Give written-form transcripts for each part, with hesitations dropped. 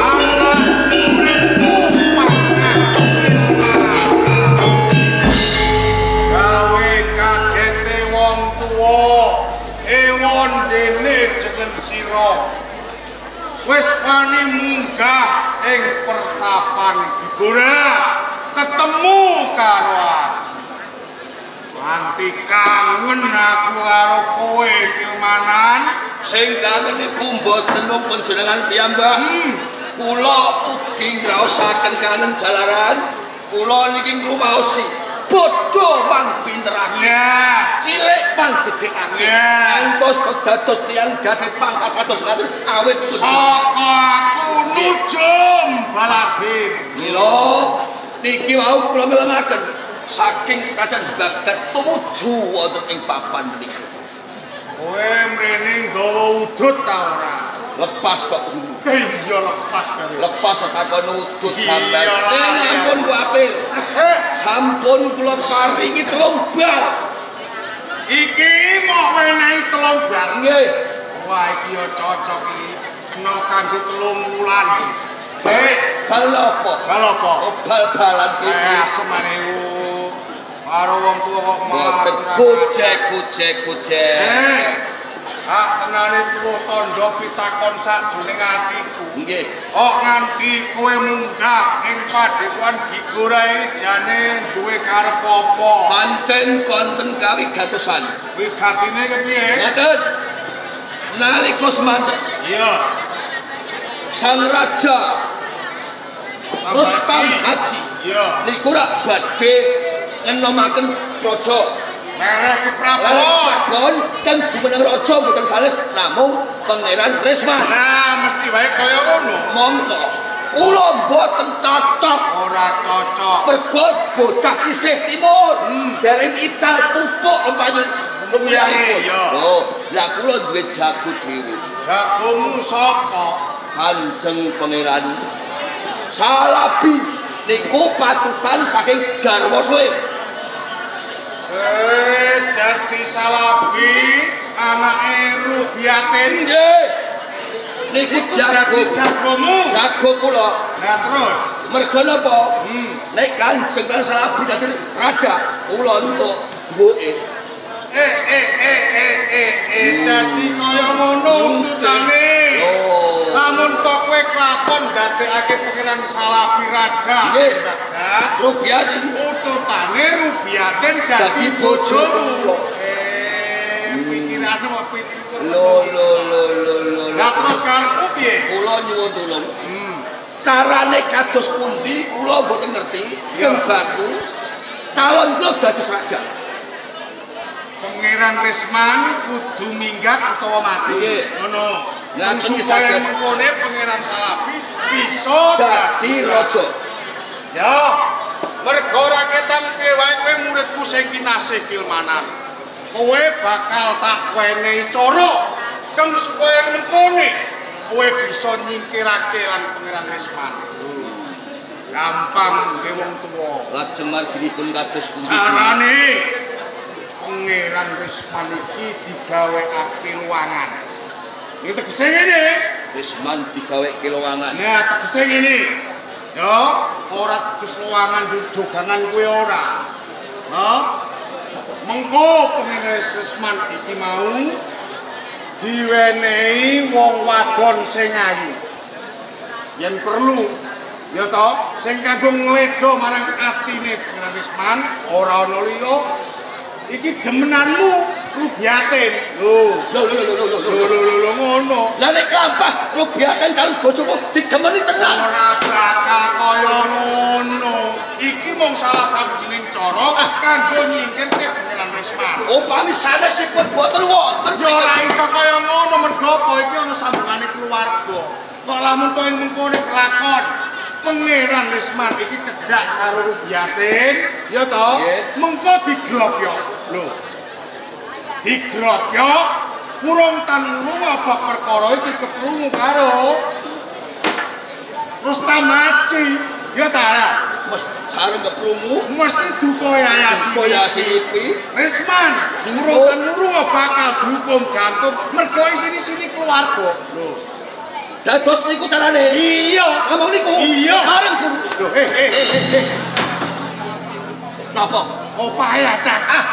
Anak muridmu pangkat Kilmanan. Gawe kagete wong tuwa, ewon dene jeneng sira. Wis wani munggah ing pertapan Gigura, ketemu karo aku. Nganti kangen aku karo kowe Kilmanan. Sing kangen niku mboten mung panjenengan piyambak. Kula ugi ngraosaken kangen jalaran kula niki ngrumaosi bodho mang pinterake. Cilik mang gedhekake. Ngantos dados tiyang gadhe pangkat kados ngaten awit saka aku nujum Baladin. Mila niki wau kula milengaken saking kerajaan Baghdad tumuju wonten ing papan mriku. Kowe mrene nggawa udut ta ora? Lepas kok guru. Iya lepas jare. Lepas takon udut sampean. Ampun kuwatir. Sampun kula paringi 3 bal. Iki mok wenehi 3 bal. Nggih. Wah iki ya cocok iki. Kena kanggo 3 wulan. Bal apa? Bal apa? Oh, bal-balan iki. Asemane karo wong tuwa kok malah gojek gojek gojek. Hak tenane tuwa tandha pitakon sakjroning atiku. Nggih. Kok nganti kowe munggah ing padepokan Gigura iki jane duwe karep apa? Pancen konten kawigatosan. Wigatine kepiye? Ngaten. Nalika semanten. Iya. Sang Raja Rustam Haji. Iya. Niku rak badhe ngenomaken praja. Mereh keprabon ten jumeneng raja mboten sanes namung Pangeran Risman. Nah, mesti wae kaya ngono. Mongko kula mboten cocok. Ora cocok. Mergo bocah isih timur. Dereng ical pupuk lempayun lumrahipun. Oh, lah kula duwe jago dhewe. Jagomu sapa? Kanjeng Pangeran Salabi niku patutan saking garwa Selim. Dadi Salabi anake Rubiatin. Nggih. Niku jago jagomu. Jago kula. Lah terus merga napa? Nek Kanjeng Pangeran Salabi dadi raja, kula entuk mbuke. Dadi kaya ngono ututane. Lamun to kowe kelakon ndadekake Pangeran Salabi raja. Nggih. Rubiatin ututane Rubiatin dadi bojomu. Pikiranmu kok pikiran. Lho lho lho lho. Lah terus karepmu piye? Kula nyuwun tulung. Carane kados pundi kula mboten ngerti. Kembaku calon kula dados raja. Pangeran Risman kudu minggat utawa mati. Ngono. Lah supaya mengkone Pangeran Salabi bisa dadi raja. Ya, mergo raketang piye wae kowe muridku sing kinasih Kilmanan. Kowe bakal tak wenehi cara kang supaya mengkone kowe bisa nyingkirake lan Pangeran Risman. Gampang nggih wong tuwa. Lajeng marginipun kados pundi? Carane Pangeran Risman iki digawekake luwangan. Iki tegese ngene. Risman digaweke luwangan. Nah, tegese ngene. Ya, ora teges luwangan jogangan kuwi ora. Ha? Mengko Pangeran Risman iki mau diwenehi wong wadon sing ayu. Yen perlu, ya toh, sing kanggo ngledha marang atine Pangeran Risman ora ana liya. Iki demenanmu Rubiatin. Lho, lho lho lho lho lho lho lho ngono. Lah nek klampah Rubiatin calon bojoku didemeni tenan. Ora bakal kaya ngono. Iki mung salah sawijining cara kanggo nyingkirke Pangeran Risman. Upami sanesipun boten wonten. Ya ora iso kaya ngono mergo apa iki ana sambungane keluarga. Kok lamun to ing mengkone kelakon Pangeran Risman iki cedhak karo Rubiatin, ya toh? Mengko digrobyo. Lho. Digrobyo urung tan wurung apa perkara iki keprungu karo Rustam Haji, ya ta? Mes sareng keprungu mesti duka yayasi. Yayasi. Risman, urung temurung bakal dihukum gantung mergo isini-sini keluarga. Lho. Dados niku carane. Iya, ngomong niku. Iya. Bareng guru. Lho, eh. Napa? Opahe acah. Ah,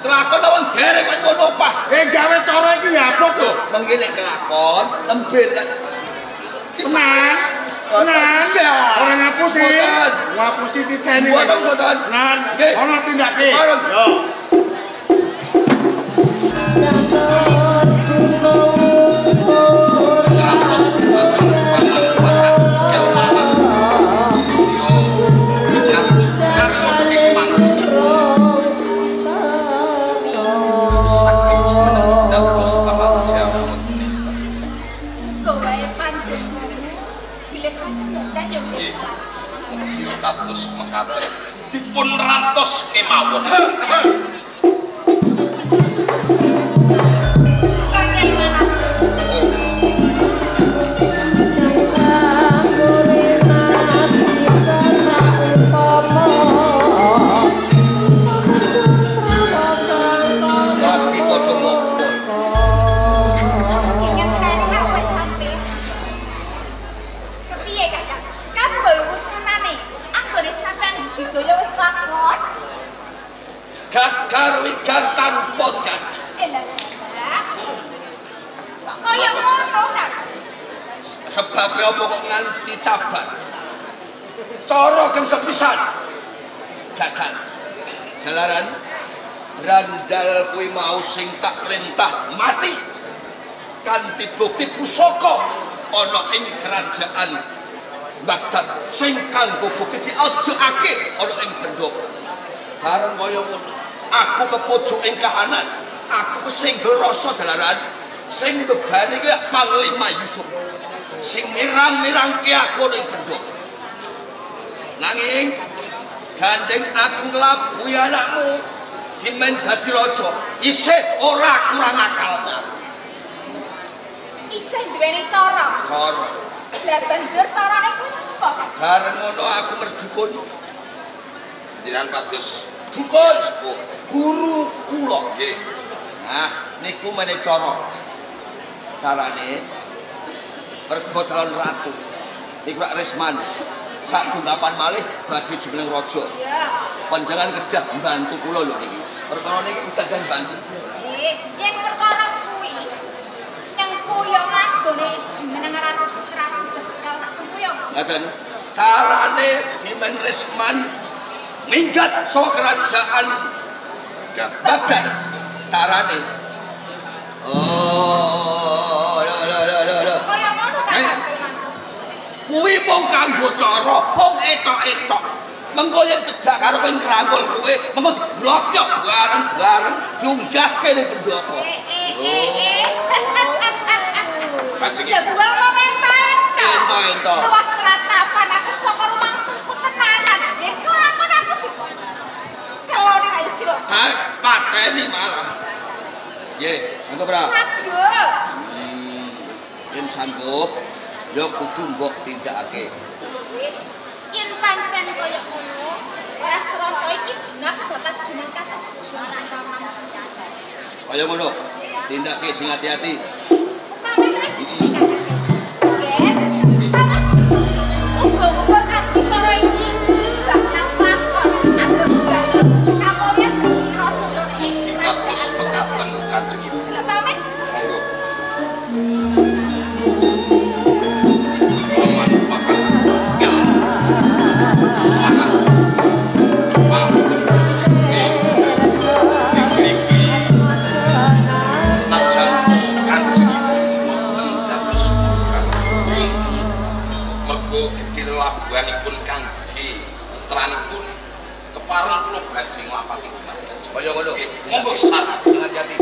kelakon mawon dereng kok ngono opah. Gawe cara iki ya abot lho. Mengki nek kelakon nembe tenang. Tenang. Ora ngapusi. Ngapusi titeni. Mboten, mboten. Tenan. Ana tindake. Yo. Kados mekaten dipun rantos kemawon. Lagi padha ngopo? Ngenteni aku sampe. Kepiye Kakang? Kabeh urusanane anggone sampean budidaya wis kelakon. Gagar wigar tanpa dadi. Kok kaya ngono, Kakang? Sebabe apa kok nganti cabar? Cara geng sepisan. Gagal. Jalaran randal kuwi mau sing tak perintah mati. Kanthi bukti pusaka ana ing kerajaan Baghdad sing kanggo bukti diajokake ana ing pendopo. Bareng kaya ngono, aku kepucuk ing kahanan, aku kesenggol rasa jalaran sing bebani kuwi Panglima Yusuf. Sing mirang-mirangke aku ana ing pendopo. Nanging gandeng aku nglabuhi anakmu dimen dadi raja, isih ora kurang akal. Isih duweni cara. Cara. Lah banjur carane kuwi apa, Kang? Bareng ngono aku merdukun. Jenengan pados dukun sepuh guru kula. Nggih. Nah, niku meneh cara. Carane mergo calon ratu niku rak Risman. Sak tunggapan malih badhe jumeneng raja. Iya. Panjenengan kedah mbantu kula lho niki. Perkara niki kedah mbantu. Nggih, yen perkara kuwi nyengkuyung anggone jumeneng ratu putraku bakal tak sengkuyung. Ngaten. Carane dimen Risman minggat saka kerajaan Baghdad. Carane. Oh, lho lho lho lho. Kaya ngono Kakang. Kuwi mung kanggo cara, mung etok-etok. Mengko yen cedhak karo kowe ngrangkul kowe, mengko diblopyok bareng-bareng diunggahke ning pendopo. Kanjeng Ibu. Jebul wong ento. Ento-ento. Tuwas tratapan aku saka rumangsaku tenanan. Yen kelakon aku dipun keloni ra cilaka. Ha, pateni malah. Nggih, sanggup ora? Sanggup. Yen sanggup ya kudu mbok tindakake. Wis, yen pancen kaya ngono, ora srata iki benak bakal jumeneng katujuan taman. Kaya ngono, tindakake sing ati-ati. Upamane wis Kakang. Nggih, paman uga-uga kanthi cara iki bakal lakon anggone kamulyan dadi raja ing kados mekaten Kanjeng Ibu. Lha pamit. Monggo. Labuhanipun kangge putranipun kepareng kula badhe nglapati dumateng. Kaya ngono. Monggo sangat sing ati-ati.